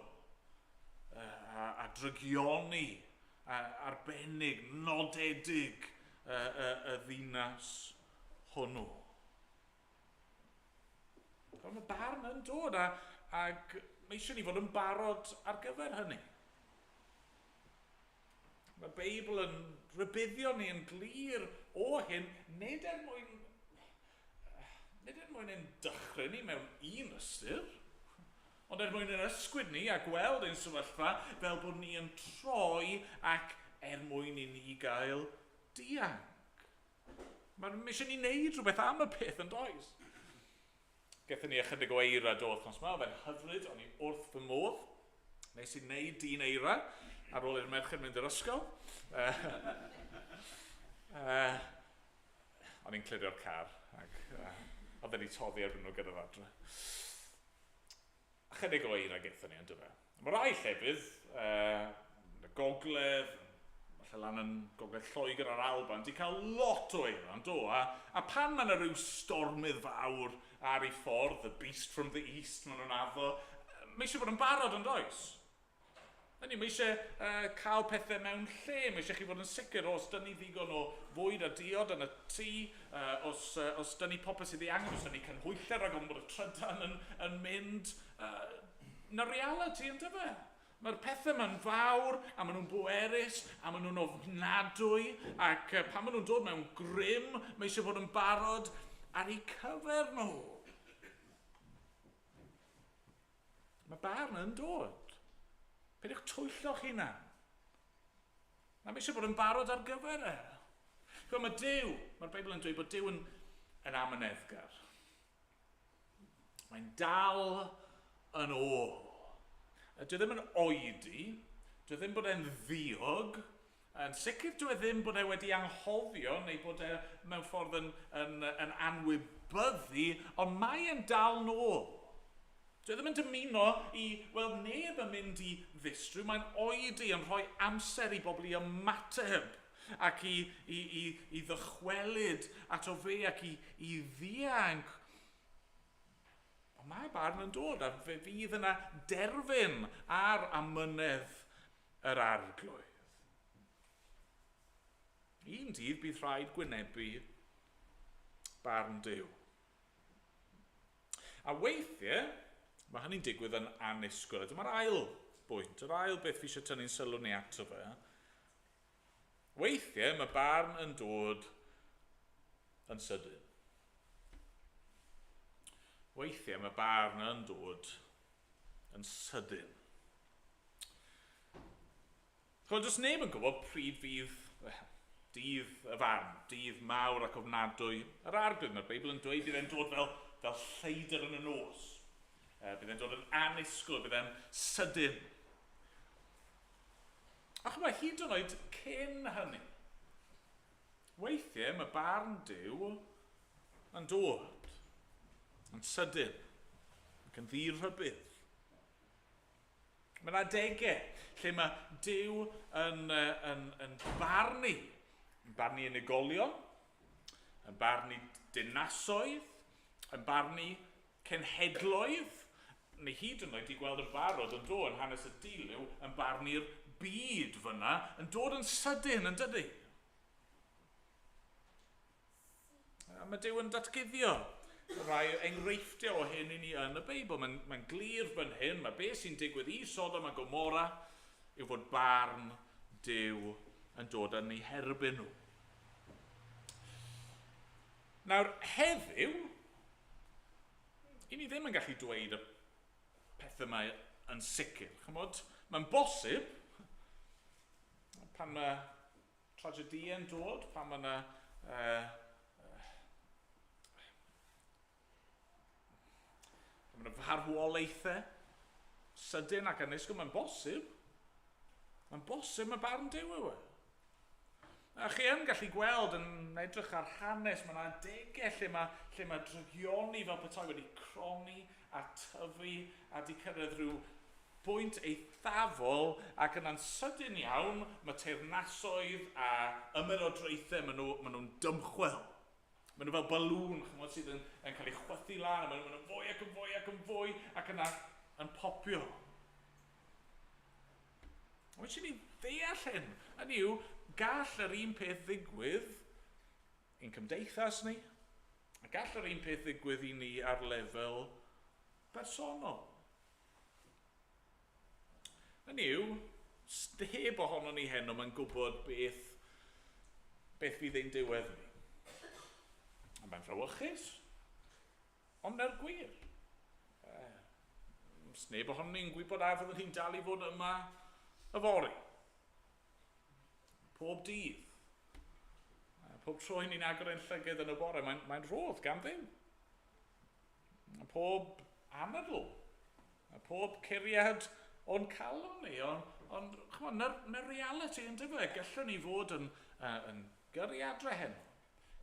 [SPEAKER 2] a, a drygioni a, arbennig, nodedig y, y, y ddinas hwnnw. Ond mae barn yn dod a, ac mae eisiau ni fod yn barod ar gyfer hynny. Mae'r Beibl yn rhybuddio ni yn glir o hyn, nid er mwyn, nid er mwyn ein dychryn ni mewn un ystyr, ond er mwyn ein ysgwyd ni a gweld ein sefyllfa fel bod ni yn troi ac er mwyn i ni gael dianc. Mae'n eisiau ni wneud rhywbeth am y peth yn does? Gaethon ni ychydig o eira do wythnos yma, oedd e'n hyfryd, o'n i wrth fy modd. Nes i wneud dyn eira ar ôl i'r merched mynd i'r ysgol. O'n i'n clirio'r car, ac oedd wedi toddi erbyn nhw gyrraedd adre. Ychydig o eira gaethon ni, ond dyma. Mae rai llefydd, y gogledd, falle lan yn gogledd Lloegr a'r Alban, di cael lot o eira, yn do? A pan mae yna rhyw stormydd fawr ar ei ffordd, the beast from the east, maen nhw'n addo, mae eisiau bod yn barod yn does? Hynny, mae eisiau cael pethau mewn lle, mae eisiau chi fod yn sicr os dyn ni ddigon o fwyd a diod yn y tŷ, os dyn ni popeth sydd ei angen, os dyn ni canhwyllau rhag ofn bod y trydan yn mynd. Na reality yn dyfe? Mae'r pethau yma'n fawr, a maen nhw'n bwerus, a maen nhw'n ofnadwy, ac pan maen nhw'n dod mewn grym, mae eisiau bod yn barod ar eu cyfer nhw. Mae barn yn dod. Peidiwch twyllo'ch hunan. Mae eisiau bod yn barod ar gyfer e. Chymod, mae Duw, mae'r Beibl yn dweud bod Duw yn amyneddgar. Mae'n dal yn ôl. Dwi ddim yn oedi, dwi ddim bod e'n ddiog, yn sicr dwi ddim bod e wedi anghofio neu bod e mewn ffordd yn anwybyddu, ond mae e'n dal nôl. Dwi ddim yn dymuno i weld neb yn mynd i ddistrw, mae'n oedi yn rhoi amser i bobl i ymateb ac i ddychwelyd ato fe ac i ddianc. Ond mae barn yn dod a fe fydd yna derfyn ar amynedd yr Arglwydd. Un dydd bydd rhaid gwynebu barn Duw. A weithiau, mae hynny'n digwydd yn annisgwyl. Dyma'r ail bwynt, yr ail beth fi eisiau tynnu'n sylw ni ato fe. Weithiau mae barn yn dod yn sydyn. Weithiau mae barn yn dod yn sydyn. Chymod, does neb yn gwybod pryd fydd dydd y farn, dydd mawr ac ofnadwy yr Arglwydd. Mae'r Beibl yn dweud bydd e'n dod fel lleidr yn y nos. Bydd e'n dod yn annisgwyl, bydd e'n sydyn. A chymod, hyd yn oed cyn hynny, weithiau mae barn Duw yn dod yn sydyn ac yn ddi-rhybudd. Mae yna adegau lle mae Duw yn barnu, yn barnu unigolion, yn barnu dinasoedd, yn barnu cenhedloedd, neu hyd yn oed i gweld yn barod yn dod yn hanes y dilyw, yn barnu'r byd fyna, yn dod yn sydyn, yn dydy? A mae Duw yn datguddio rhai enghreifftiau o hyn i ni yn y Beibl. Mae'n glir fan hyn, mae beth sy'n digwydd i Sodom a Gomorra yw fod barn Duw yn dod yn eu herbyn nhw. Nawr, heddiw, i ni ddim yn gallu dweud y pethau yma yn sicr. Chymod, mae'n bosib, pan mae tragediau'n dod, pan mae yna pan mae yna farwolaethau sydyn ac annisgwyl, mae'n bosib. Mae'n bosib, mae barn Duw yw e. A chi yn gallu gweld yn edrych ar hanes, mae yna adegau lle mae drygioni fel petai wedi cronni a tyfu a di cyrraedd rhyw bwynt eithafol, ac yna'n sydyn iawn mae teyrnasoedd a ymerodraethau, maen nhw'n dymchwel. Maen nhw fel balŵn, chymod, sydd yn cael ei chwythu lan, a maen nhw'n fwy ac yn fwy ac yn fwy, ac yna yn popio. Mae eisiau ni ddeall hyn. Hynny yw, gall yr un peth ddigwydd i'n cymdeithas ni, a gall yr un peth ddigwydd i ni ar lefel bersonol. Hynny yw, sneb ohonon ni heno mae'n gwybod beth fydd ein diwedd ni. A mae'n frawychus, ond na'r gwir. Sneb ohonon ni'n gwybod a fyddwn ni'n dal i fod yma yfory. Pob dydd. Pob tro ni'n agor ein llygad yn y bore, mae'n rhodd gan Dduw. Pob anadl, pob curiad o'n calon ni, ond chymod, na'r reality yn dyfe. Gallwn ni fod yn gyrru adre heno.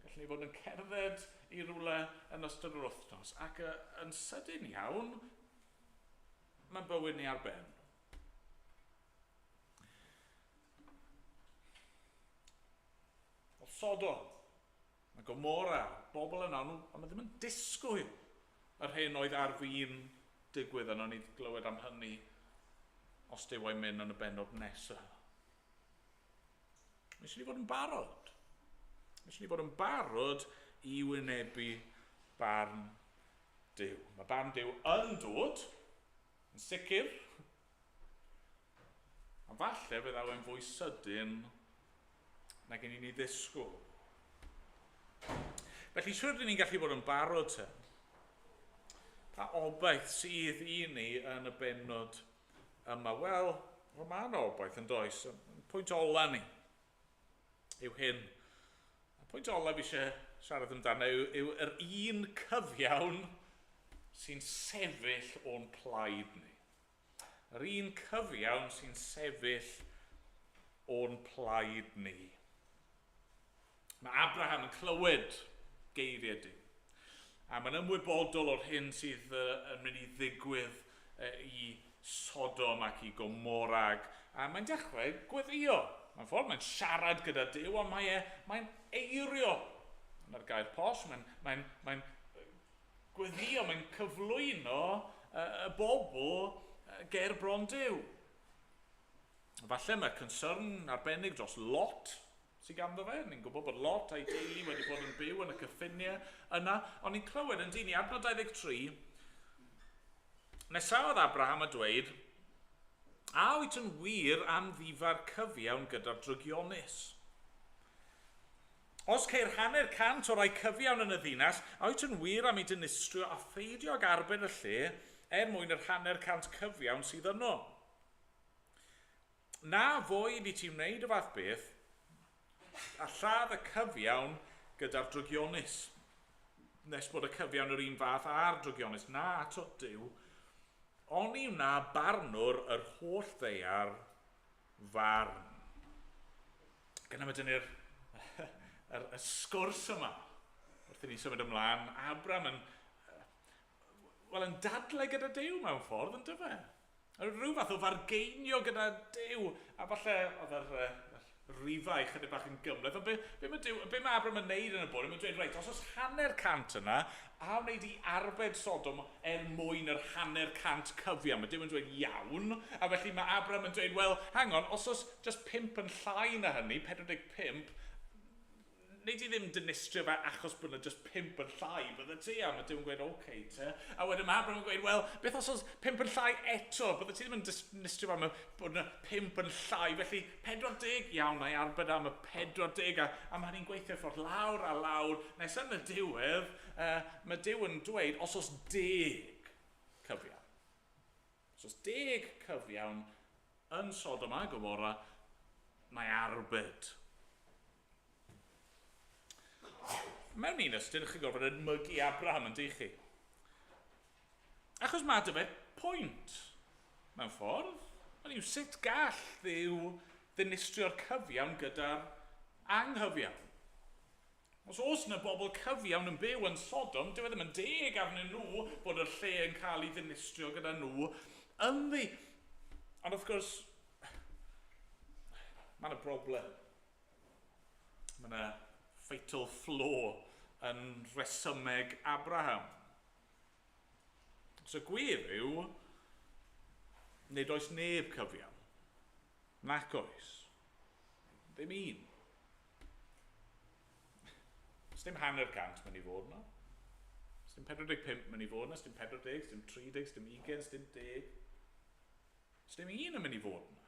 [SPEAKER 2] Gallwn ni fod yn cerdded i rywle yn ystod yr wythnos, ac yn sydyn iawn, mae bywyd ni ar ben. Sodom, a Gomorra, bobl yna, ond nhw ddim yn disgwyl yr hyn oedd ar fin digwydd, a nawn ni glywed am hynny os Duw o'i mynd yn y bennod nesaf. Mae eisiau ni fod yn barod. Mae eisiau ni fod yn barod i wynebu barn Duw. Mae barn Duw yn dod, yn sicr, a falle fe ddaw e'n fwy sydyn nag yn ni ddisgwyl. Felly, siwr dyn ni'n gallu bod yn barod te? Pa obaith sydd i ni yn y bennod yma? Wel, mae yna obaith yn does. Pwynt ola ni yw hyn. Y pwynt ola fi eisiau siarad amdano yw yr un cyfiawn sy'n sefyll o'n plaid ni. Yr un cyfiawn sy'n sefyll o'n plaid ni. Mae Abraham yn clywed geiriau Duw. A mae'n ymwybodol o'r hyn sydd yn mynd i ddigwydd i Sodom ac i Gomorrah. A mae'n dechrau gweddio. Mae'n ffordd, mae'n siarad gyda Duw, ond mae'n eirio. Mae'r gair posh, mae'n gweddio, mae'n cyflwyno y bobl ger bron Duw. Falle mae concern arbennig dros Lot sydd ganddo fe. Ni'n gwybod bod Lot a'i deulu wedi bod yn byw yn y cyffiniau yna. Ond ni'n clywed yn dyn ni, adnod 23, nesaodd Abraham a dweud, a wyt yn wir am ddifa'r cyfiawn gyda'r drygionus? Os ceir 150 o rai cyfiawn yn y ddinas, a wyt yn wir am ei dinistrio a pheidio ag arbed y lle er mwyn yr 150 cyfiawn sydd yno? Na foed i ti wneud y fath beth, a lladd y cyfiawn gyda'r drygionus, nes bod y cyfiawn yr un fath â'r drygionus. Na, ato Duw, oni wna barnwr yr holl ddaear farn. Gyna mae dynnu'r y sgwrs yma. Wrth i ni symud ymlaen, Abraham yn, wel, yn dadlau gyda Duw mewn ffordd, yn dyfe? Rhyw fath o fargeinio gyda Duw, a falle oedd yr rifau chydig bach yn gymhleth, ond be mae Abraham yn neud yn y bôn, mae'n dweud, reit, os oes 150 yna, a wneud i arbed Sodom er mwyn yr 150 cyfiawn. Mae Duw yn dweud iawn, a felly mae Abraham yn dweud, well, hang on, os oes just 5 yn llai na hynny, 45, wneud i ddim dinistrio fe achos bod yna just 5 yn llai, bydde ti? A mae Duw yn gweud, oce okay, te. A wedyn mae Abraham yn gweud, wel, beth os oes 5 yn llai eto? Bydde ti ddim yn dinistrio fe am bod yna 5 yn llai. Felly 40, iawn, na i arbed am y 40. A mae hynny'n gweithio ffordd lawr a lawr. Nes yn y diwedd, mae Duw yn dweud, os oes 10 cyfiawn. Os oes 10 cyfiawn yn Sodom a Gomorrah, mae arbed. Mewn un ystyr, chi'n gorfod edmygu Abraham yn dych chi. Achos mae dy fe pwynt mewn ffordd. Ond yw sut gall Dduw ddinistrio'r cyfiawn gyda'r anghyfiawn? Os oes yna bobl cyfiawn yn byw yn Sodom, dyw e ddim yn deg arnyn nhw bod y lle yn cael ei ddinistrio gyda nhw ynddi. Ond wrth gwrs, mae yna broblem. Mae yna fatal flaw yn rhesymeg Abraham. So gwir yw, nid oes neb cyfiawn. Nac oes. Ddim un. Sdim 150 mynd i fod yna. Sdim 45 mynd i fod yna, sdim 40, sdim 30, sdim 20, sdim 10. Sdim un yn mynd i fod yna.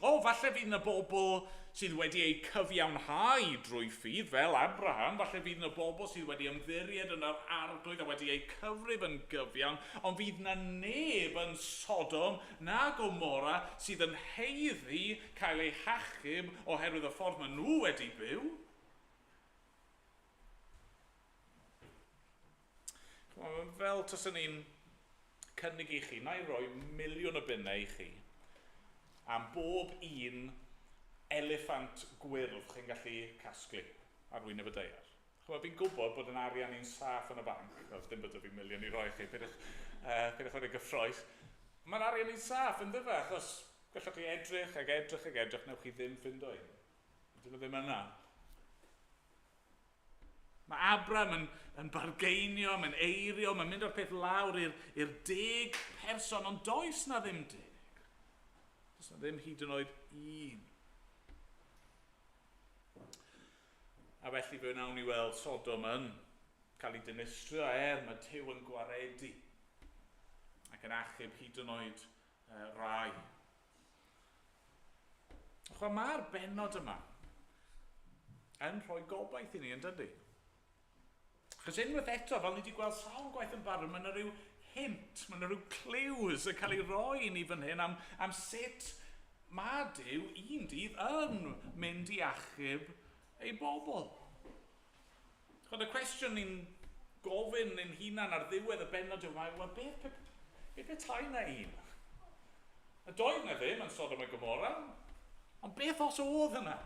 [SPEAKER 2] O, falle fydd yna bobl sydd wedi eu cyfiawnhau drwy ffydd, fel Abraham. Falle fydd yna bobl sydd wedi ymddiried yn yr arglwydd a wedi eu cyfrif yn gyfiawn. Ond fydd yna neb yn Sodom na Gomorrah sydd yn haeddu cael eu hachub oherwydd y ffordd maen nhw wedi byw. Fel taswn ni'n cynnig i chi, na i roi 1,000,000 o bunnau i chi am bob un eliffant gwyrdd chi'n gallu casglu ar wyneb y daear. Chymod, fi'n gwybod bod yn arian i'n saff yn y banc, os dim bod fi 1,000,000 i roi chi, peidiwch fod yn gyffrous. Mae'n arian i'n saff yn dyfe, achos gallwch chi edrych ac edrych ac edrych, newch chi ddim ffindo un. Dyn nhw ddim yna. Mae Abram yn bargeinio, mae'n eirio, mae'n mynd o'r peth lawr i'r 10 person, ond does na ddim 10. Does na ddim hyd yn oed un. A felly fe wnawn ni weld Sodom yn cael ei dinistrio er mae Duw yn gwaredu ac yn achub hyd yn oed rai. Chwa, mae'r bennod yma yn rhoi gobaith i ni, yn dydy? Achos unwaith eto, fel ni wedi gweld sawl gwaith yn barod, mae yna rhyw hint, mae yna rhyw clues yn cael ei roi i ni fan hyn am sut mae Duw un dydd yn mynd i achub ei bobl. Chwyd, y cwestiwn ni'n gofyn ein hunan ar ddiwedd y bennod yw, wel, beth petai na un? A doedd na ddim yn Sodom a Gomorrah, ond beth os oedd yna?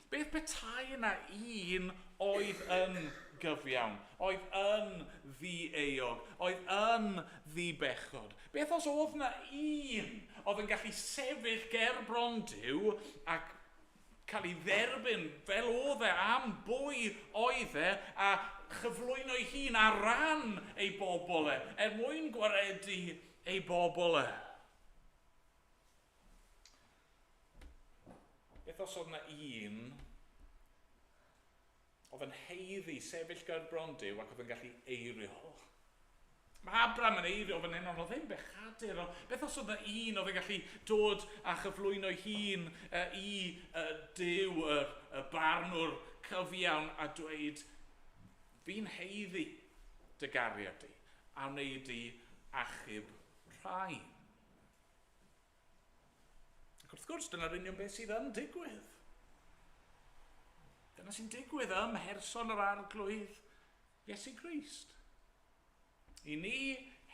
[SPEAKER 2] Beth petai yna un oedd yn gyfiawn, oedd yn ddi-euog, oedd yn ddi-bechod? Beth os oedd yna un oedd yn gallu sefyll ger bron Duw ac cael ei dderbyn fel oedd e am bwy oedd e a chyflwyno ei hun ar ran ei bobl e, er mwyn gwaredu ei bobl e? Beth os oedd yna un oedd yn haeddu sefyll ger bron Duw ac oedd yn gallu eirio? Mae Abram yn eirio fan hyn, ond oedd ddim bechadur. Beth os oedd yna un oedd yn gallu dod a chyflwyno ei hun i Duw, y barnwr cyfiawn, a dweud, fi'n haeddu dy gariad di, a wneud di achub rhai. Ac wrth gwrs, dyna'r union beth sydd yn digwydd. Dyna sy'n digwydd ym mherson yr Arglwydd Iesu Grist. I ni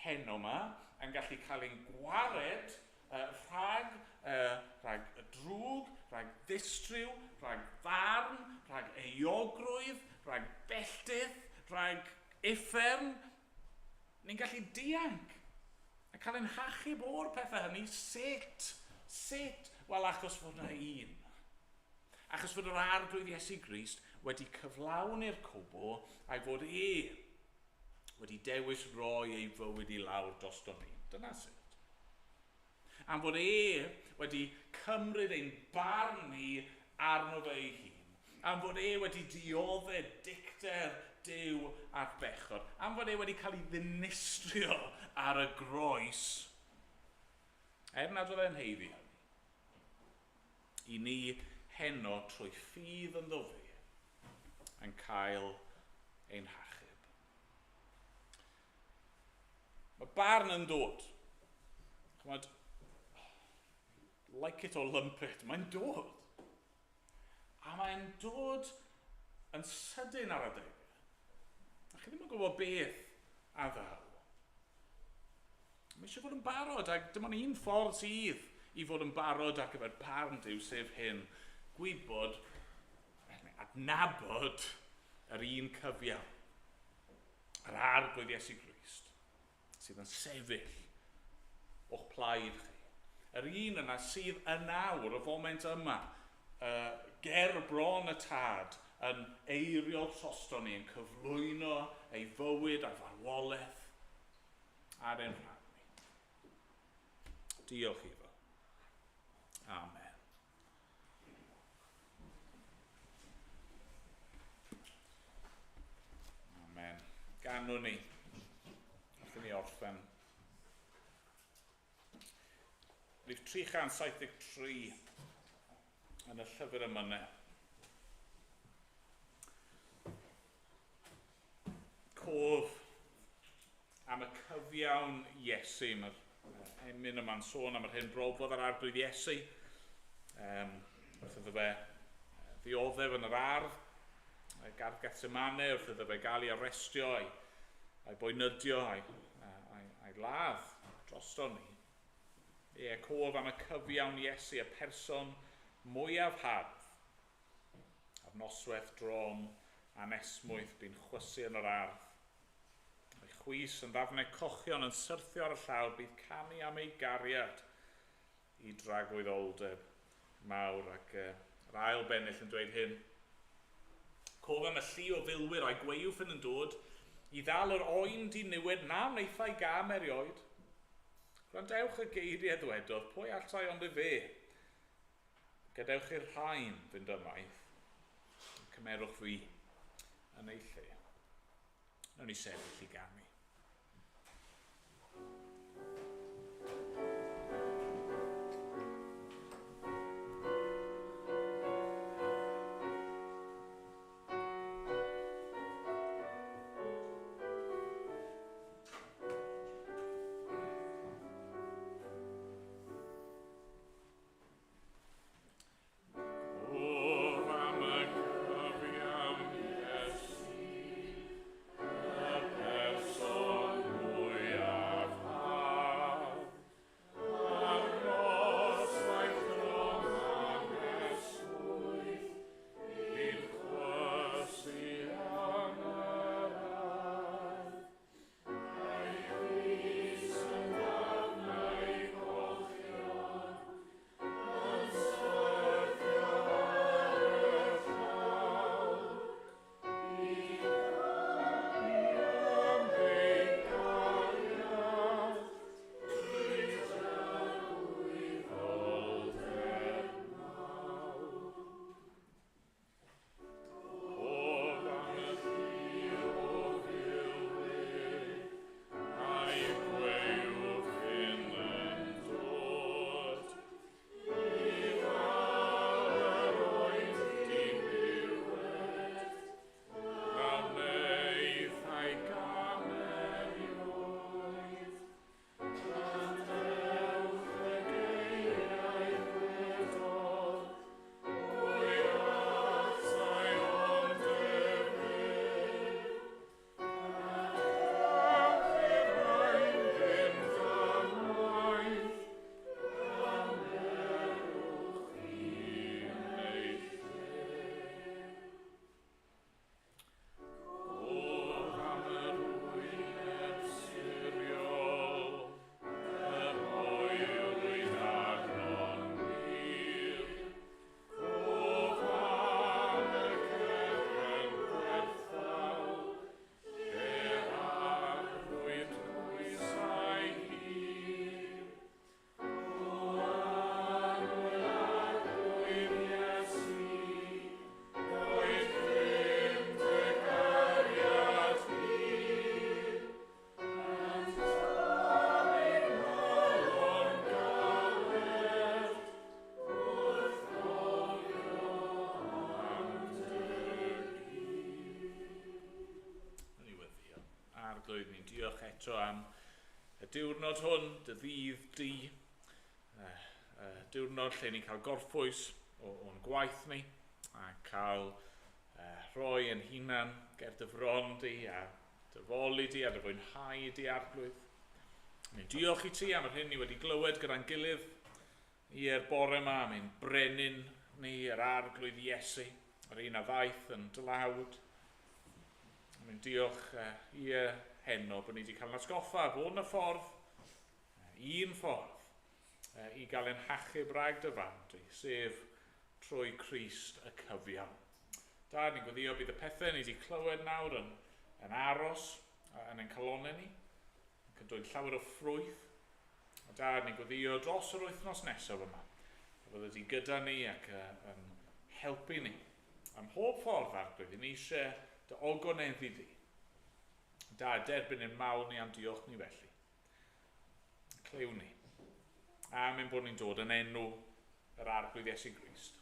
[SPEAKER 2] heno yma yn gallu cael ein gwared rhag y drwg, rhag ddistryw, rhag farn, rhag euogrwydd, rhag belltith, rhag uffern. Ni'n gallu dianc a cael ein hachub o'r pethau hynny. Sut? Sut? Wel, achos fod yna un. Achos fod yr Arglwydd Iesu Grist wedi cyflawni'r cwbl a'i fod e wedi dewis roi ei fywyd i lawr drosto ni. Dyna sut. Am fod e wedi cymryd ein barn ni arno fe ei hun. Am fod e wedi dioddef dicter Duw a'r bechod. Am fod e wedi cael ei ddinistrio ar y groes. Er nad oedd e'n haeddu hynny. I ni heno trwy ffydd ynddo fe yn cael ein hachub. Mae barn yn dod. Chymod, like it or lump it, mae'n dod. A mae'n dod yn sydyn ar adegau. A chi ddim yn gwybod beth a ddaw. Mae eisiau fod yn barod, ac dim ond un ffordd sydd i fod yn barod ar gyfer barn Duw, sef hyn, gwybod, adnabod yr un cyfiawn, yr Arglwydd Iesu Grist, sydd yn sefyll o'ch plaid chi. Yr un yna sydd yn awr, y foment yma, ger bron y Tad, yn eiriol drosto ni, yn cyflwyno ei fywyd a'i farwolaeth ar ein rhan ni. Diolch iddo. Amen. Amen. Ganwn ni. Wrth i ni orffen. Rhif 373 yn y llyfr emynau. Cof am y cyfiawn Iesu. Mae'r emyn yma'n sôn am yr hyn brofodd yr Arglwydd Iesu. Wrth iddo fe ddioddef yn yr ardd, gardd Gethsemane, wrth iddo fe gael ei arestio, a'i boenydio, a'i ladd drosto ni. Ie, cof am y cyfiawn Iesu, y person mwyaf hardd. Ar noswaith drom anesmwyth bu'n chwysu yn yr ardd. Ei chwys yn ddafnau cochion yn syrthio ar y llawr, bydd canu am ei gariad i dragwyddoldeb mawr. Ac Yr ail bennill yn dweud hyn. Cof am y llu o filwyr a'i gwaywffyn yn dod i ddal yr oen diniwed na wnaethai gam erioed. Gwrandewch y geiriau ddwedodd, pwy allai ond y fe? Gadewch i'r rhain fynd ymaith, cymerwch fi yn ei lle. Nawn ni sefyll i ganu. Cof am y cyfiawn Iesu, y person mwyaf hawdd, a'r noswaith drom anesmwyth, i'n chwysu yn yr ardd. A'i frys yn dafnau cochion, yn syrthio ar y llawr, i ganu am ei gariad, i tragwyddoldeb mawr. Cof am y llu o filwyr, a'i gwaywffyn yn dod, i ddal yr oen diniwed, na wnaethai gam erioed. Gwrandewch y geiriau ddwedodd, pwy allai ond y fe? Gadewch i'r rhain fynd ymaith, cymerwch fi yn ei lle. Cof am yr wyneb siriol, yr hoerwyd arno'n wir. Cof am y cefn gwerthfawr, lle'r arglwydd pwysau hir. O annwyl Arglwydd Iesu, boed grym dy gariad hir, yn torri'r nghalon galed, wrth gofio am dy gur. Ni weddïo. Arglwydd, ni'n diolch eto am y diwrnod hwn, dy ddydd di, diwrnod lle ni'n cael gorffwys o'n gwaith ni, a cael rhoi yn hunan ger dy fron di, a dy foli di, a dy fwynhau di, Arglwydd. Ni'n diolch i ti am yr hyn ni wedi glywed gyda'n gilydd i'r bore yma, am ein brenin ni, yr Arglwydd Iesu, yr un a ddaeth yn dlawd. Ni'n diolch i heno bod ni wedi cael yn atgoffa bod yna ffordd, un ffordd, i gael ein hachub rhag dy farn di, sef trwy Crist y cyfiawn. Da, ni'n gweddio bydd y pethau ni wedi clywed nawr yn aros yn ein calonnau ni, ac yn dwyn llawer o ffrwyth. A da, ni'n gweddio dros yr wythnos nesaf yma, a fyddi di gyda ni ac yn helpu ni. Am mhob ffordd, Arglwydd, ni eisiau dy ogoneddu di. Da, derbyn ein mawl ni am diolch ni felly. Clyw ni. Am ein bod ni'n dod yn enw yr Arglwydd Iesu Grist.